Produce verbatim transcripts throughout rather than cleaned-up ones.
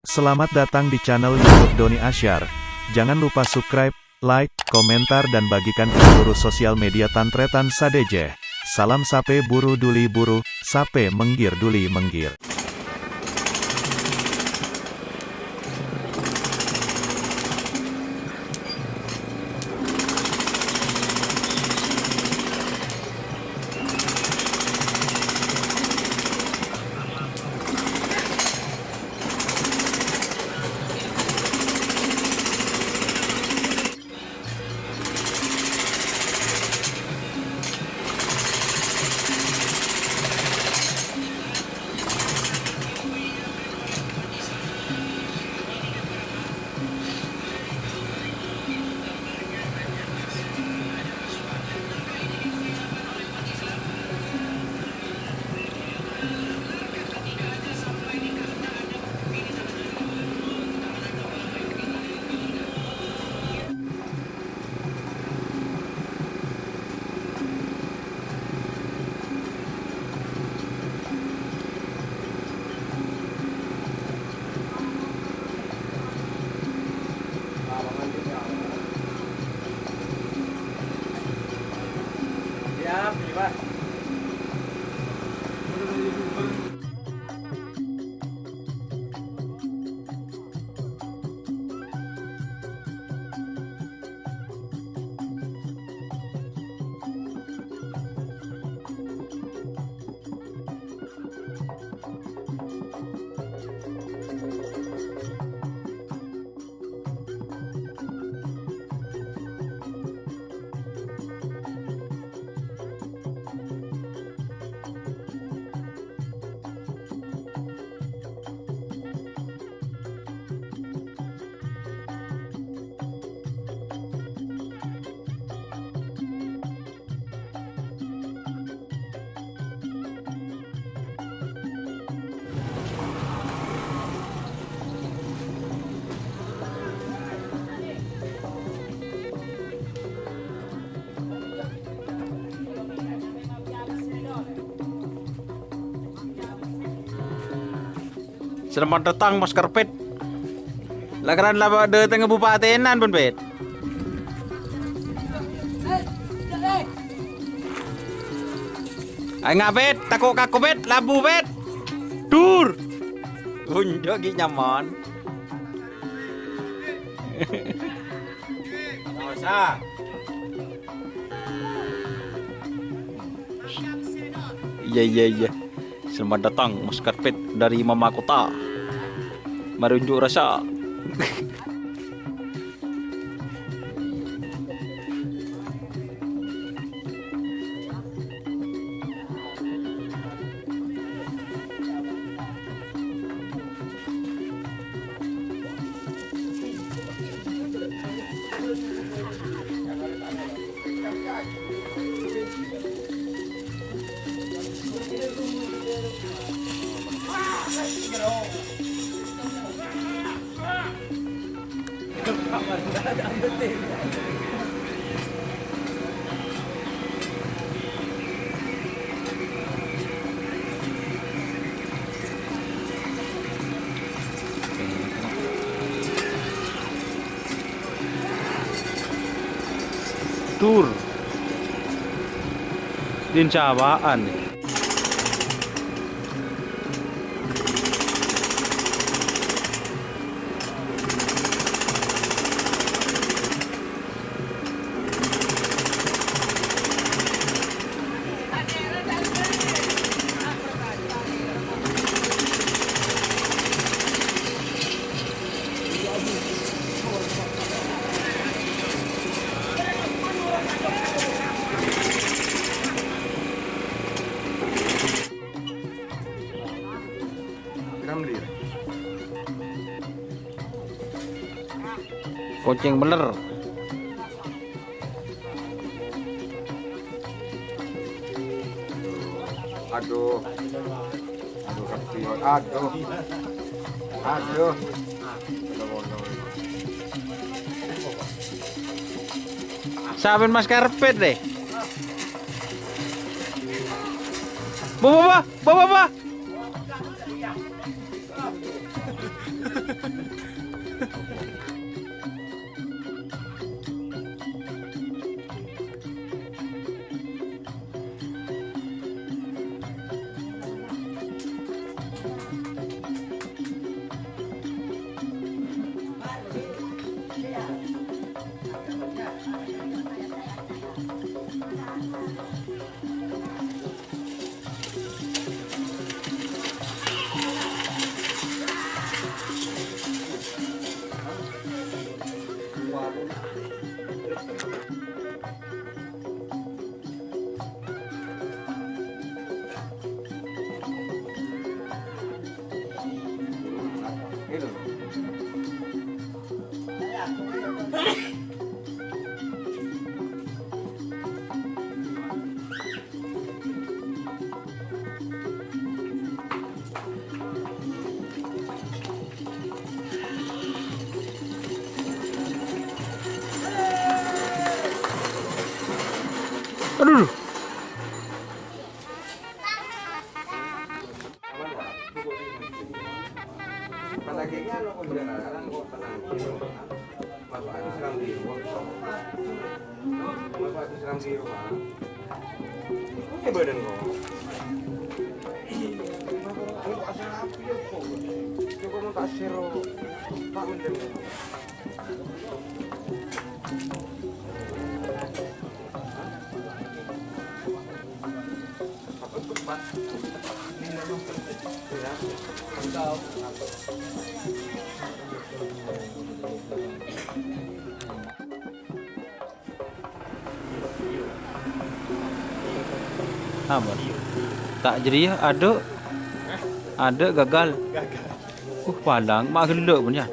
Selamat datang di channel YouTube Doni Asyar. Jangan lupa subscribe, like, komentar, dan bagikan ke seluruh sosial media tan-tarètan sadhâjâ. Salam sapè buru duli buru, sapè mèngghir duli mèngghir. Selamat datang, Mas Karpet. Lakaran la dâtengnga bupatèna pon, Pet. Ayo, Pet, tako' kako, Pet, labu, Pet. Dur. Unjuk ghi' nyaman. Nggak usah. Iyâ, iyâ, iyâ. Selamat datang, Mas Karpet dari Mama Kota. Mari unjuk rasa. Dur. Din cawa'an. Koncèng bener. Aduh. Aduh, kasihan. Aduh. Aduh. Sampèyan Mas Karpet, deh. Bapak, bapak, bapak, bapak. Aduh, aduh. Ampon. Ta' jârèya, adhu'. Adhu' gagal. Uh, palang, ma' ghellu' pon, yâ.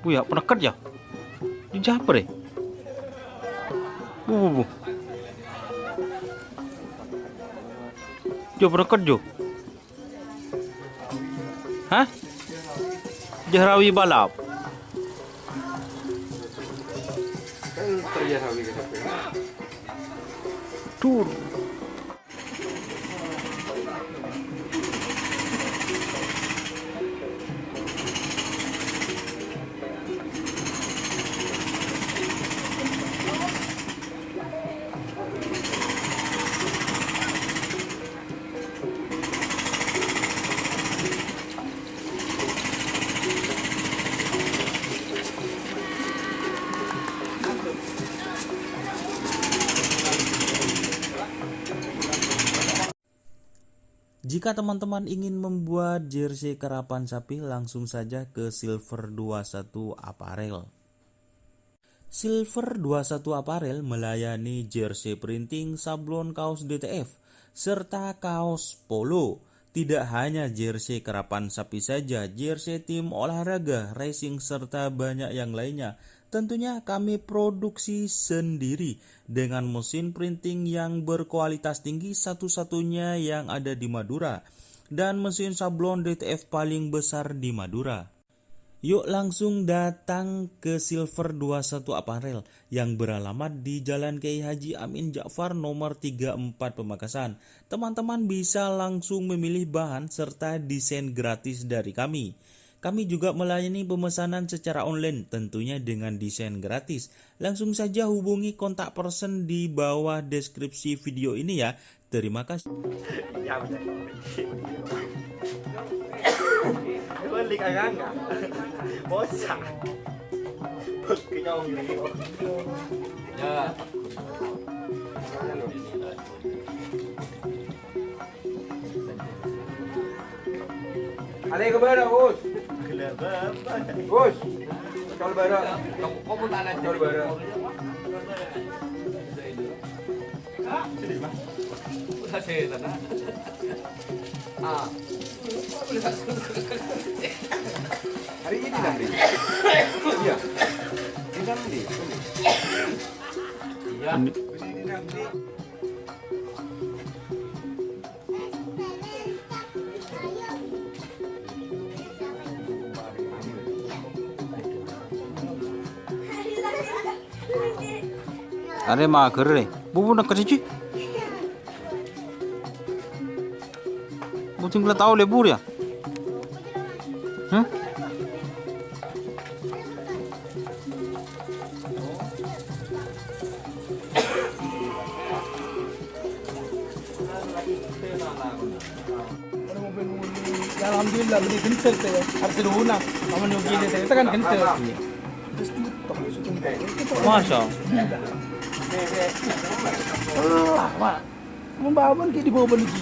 Buya, penekket, yâ? Di japper, yâ? Bu, bu, bu. Jo, penekket, jo. Hah? Jahrawi balap. Tur. Jika teman-teman ingin membuat jersey karapan sapi, langsung saja ke Silver dua satu Apparel. Silver dua satu Apparel melayani jersey printing, sablon kaos D T F, serta kaos polo. Tidak hanya jersey karapan sapi saja, jersey tim olahraga, racing, serta banyak yang lainnya. Tentunya kami produksi sendiri dengan mesin printing yang berkualitas tinggi, satu-satunya yang ada di Madura, dan mesin sablon D T F paling besar di Madura. Yuk langsung datang ke Silver dua satu Apparel yang beralamat di Jalan Kiai Haji Amin Ja'far nomor tiga empat Pamekasan. Teman-teman bisa langsung memilih bahan serta desain gratis dari kami. Kami juga melayani pemesanan secara online, tentunya dengan desain gratis. Langsung saja hubungi kontak person di bawah deskripsi video ini ya. Terima kasih. Ya, bener. Balik agak-agak. Bosan. Kenyang. Ya. Alaikum salam, Gus. Gus. Col bara. Col bara. Ah. Hari ini nanti. Iya. Ini nanti. Iya. Ini nanti. Arè maghâr, rè. Bu, bu, nèka sèjhi. Bu, tinggal tao lebur, ya? Hmm? Ya, alhamdulillah, lebih kental tuh, ya. Harus dulu, nah. Kamu nyugi, itu kan kental. Iya. Masya Allah. Allah, Pak. Membangun kayak di bawah lagi.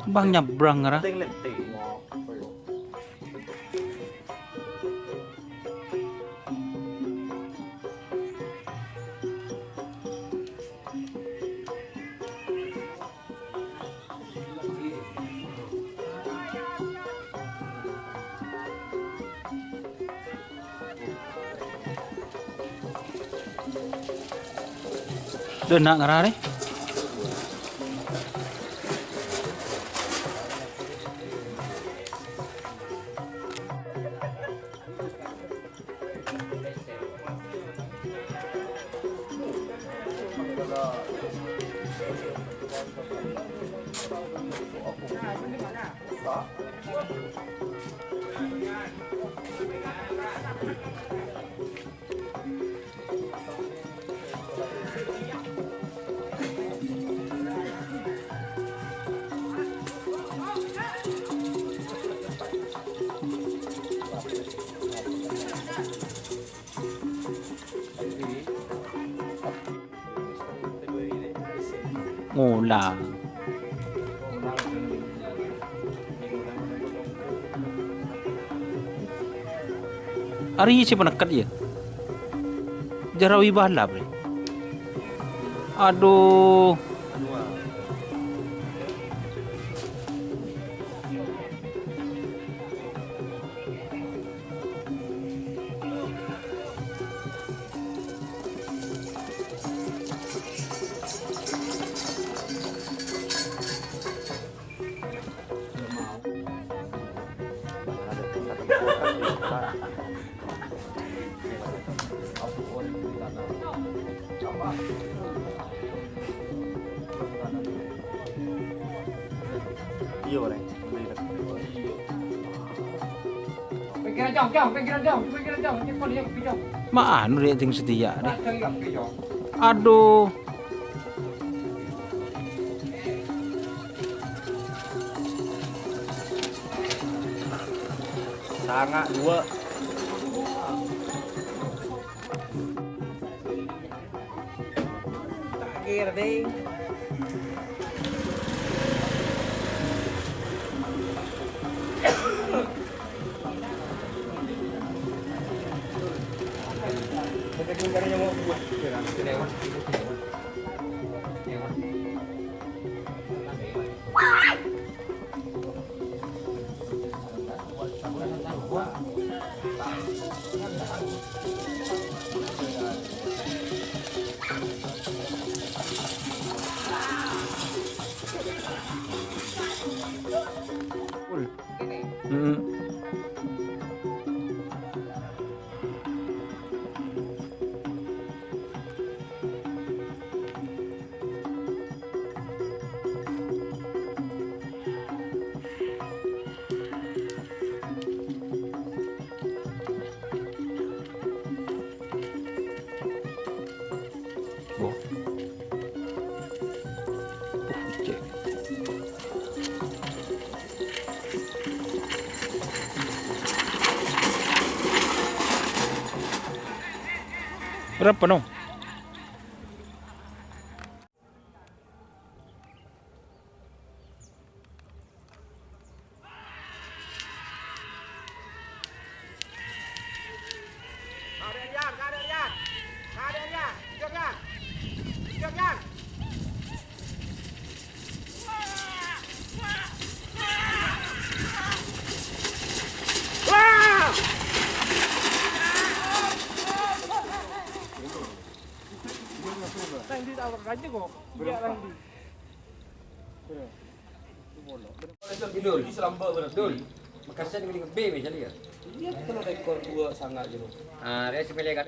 Bang nyabrang, ra? Dâ' na' ngararè. Ngola. Arèya sè panèkkat, yâ? Jarawi bâlâ, Bre. Adhu. Iya, Reng. Pinggiran, Jong, Jong, pinggiran, Jong, pinggiran, Jong, pinggiran, Jong. Ma' anu rè' sèng setia, rè'. Adhu. Sanga' dua. Terakhir, ding. Berapa, no? Dul, Dul, Makassar ini B misalnya ya. Iya, kita mau rekor dua sangat gitu. Ah, dia sepele kan.